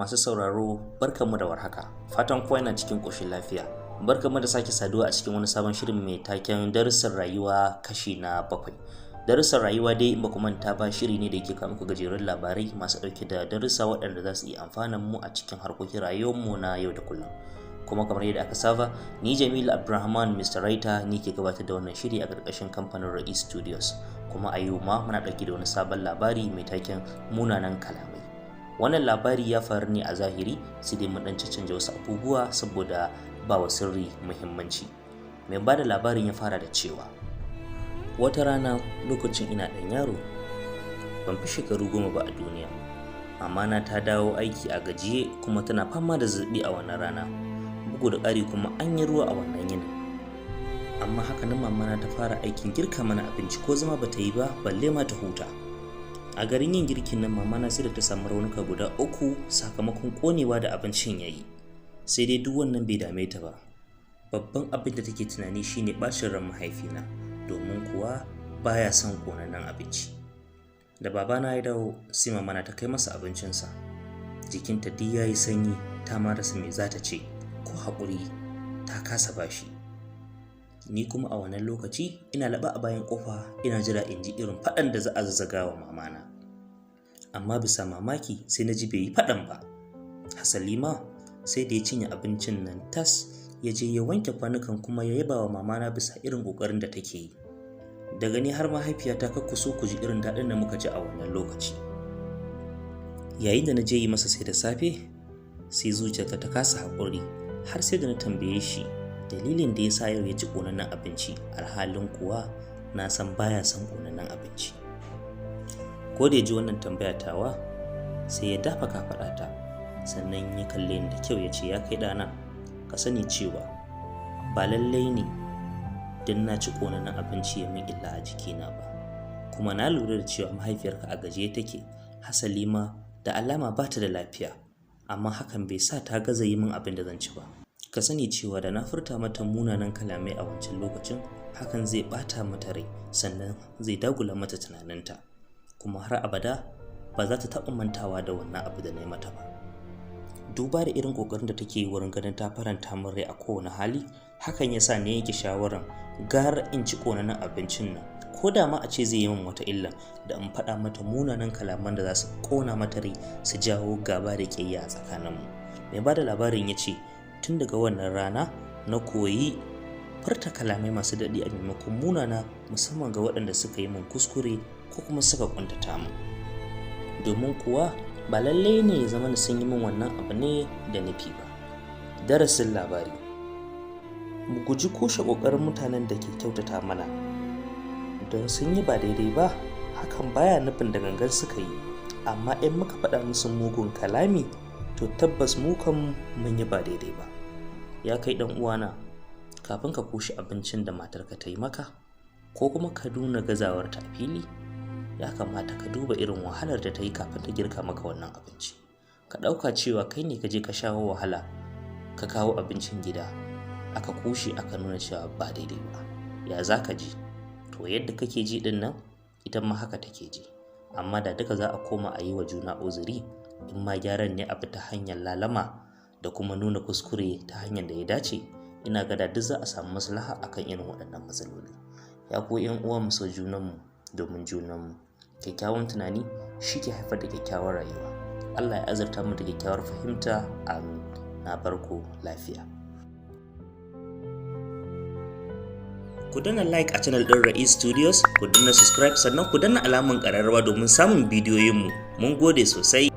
Masu sauraro, barkanmu da warhaka. Fatan kowa yana cikin ƙoshin lafiya. Barkanmu da sake saduwa a cikin wani sabon shirin mai taken Darussan Rayuwa kashi na 7. Darussan Rayuwa dai, in ba ku manta ba, shiri ne da yake kawo muku gajerun labarai masu ɗauke da darussa waɗanda za su iya amfanan mu a cikin harkokin rayuwarmu na yau da kullum. Kuma kamar yadda aka saba, ni Jamilu Abdulrahman Mr. Writer ni ke gabatar da wannan shiri a ƙarƙashin kamfanin Ra'is Studios. Kuma a yau ma muna ɗauke da wani sabon labari mai taken Munanan Kalamai. Wannan labari ya faru ne a zahiri, sai dai mun ɗan caccanja wasu abubuwa saboda ba wa sirri muhimmanci. Mai ba da labarin ya fara da cewa, wata rana lokacin ina ɗan yaro, ban fi shekaru 10 ba a duniya, mamana ta dawo aiki a gajiye kuma tana fama da zazzaɓi a wannan rana. Bugu da ƙari kuma an yi ruwa a wannan yinin. Amma haka nan mamana ta fara aikin girka mana abinci, ko zama bata yi ba balle ma ta huta. A garin yin girkin nan, mamana sai da ta samu raunuka guda 3 sakamakon ƙonewa da abincin ya yi. Sai dai duk wannan bai dame ta ba. Babban abin da take tunani shine ɓacin ran mahaifina, domin kuwa baya son ƙonannen abinci. Da babana ya dawo, sai mamana ta kai masa abincinsa. Jikinta duk ya yi sanyi, ta ma rasa me za ta ce, ko haƙuri ta kasa bashi. Ni kuma a wannan lokaci ina laɓa a bayan ƙofa, ina jira in ji irin faɗan da za a zazzaga wa mamana. Amma bisa mamaki sai na ji bai yi faɗan ba. Hasali ma sai da ya cinye abincin nan tas, ya je ya wanke kwanukan kuma ya yaba wa mamana bisa irin ƙoƙarin da take yi. Daga ni har mahaifiyata, kar ku so ku ji irin daɗin da muka ji a wannan lokaci. Yayin da na je yi masa sai da safe, sai zuciyarta ta kasa haƙuri har sai da na tambaye shi dalilin da ya sa yau ya ci ƙonannen abinci, alhalin kuwa na san baya son ƙonannen abinci. Ko da ya ji wannan tambaya tawa, sai ya dafa kafaɗata, sannan ya kalle ni da kyau ya ce, ya kai ɗana, ka sani cewa ba lallai ne don na ci ƙonannen abinci ya min illa a jikina ba. Kuma na lura da cewa mahaifiyarka a gajiye take, hasali ma da alama ba ta da lafiya, amma hakan bai sa ta gaza yi min abin da zan ci ba. Ka sani cewa da na furta mata munanan kalamai a wancan lokacin, hakan zai ɓata mata rai, sannan zai dagula mata tunaninta, kuma har abada ba za ta taɓa mantawa da wannan abu da na yi mata ba. Duba da irin ƙoƙarin da take yi wurin ganin ta faranta min rai a kowane hali, hakan ya sa na yanke shawarar gara in ci ƙonannen abincin nan, ko da ma a ce zai yi min wata illa, da in faɗa mata munanan kalaman da za su ƙona mata rai su jawo gaba da ƙiyayya a tsakaninmu. Mai ba da labarin ya ce, tun daga wannan rana na koyi furta kalamai masu daɗi a maimakon munana, musamman ga waɗanda suka yi min kuskure ko kuma suka ƙuntata min. Domin kuwa ba lallai ne ya zama sun yi min wannan abu ne da nufi ba. Darasin labari: mu guji kushe ƙoƙarin mutanen da ke kyautata mana. Don sun yi ba daidai ba, hakan baya nufin da gangan suka yi, amma in muka faɗa musu mugun kalami, to tabbas mu kam mun yi ba daidai ba. Ya kai ɗan uwana, kafin ka kushe abincin da matarka ta yi maka, ko kuma ka nuna gazawarta a fili, ya kamata ka duba irin wahalar da ta yi kafin ta girka maka wannan abinci. Ka ɗauka cewa kai ne ka je ka shawo wahala ka kawo abincin gida, aka kushe aka nuna cewa ba daidai ba. Ya za ka ji? To yadda kake ji ɗin nan, ita ma haka take ji. Amma da duka za a koma a yi wa juna uzuri, in ma gyaran ne a bi ta hanyar lalama da kuma nuna kuskure ta hanyar da ya dace, ina ga da duk za a samu maslaha akan irin waɗannan matsaloli. Ya ku ƴan uwa, mu so junanmu domin junanmu. Kyakkyawan tunani shi ke haifar da kyakkyawar rayuwa. Allah ya azurta mu da kyakkyawar fahimta. Amin. Na barku lafiya. Ku danna like a channel ɗin Ra'is Studios, ku danna subscribe, sannan ku danna alamun ƙararrawa domin samun bidiyoyinmu. Mun gode sosai.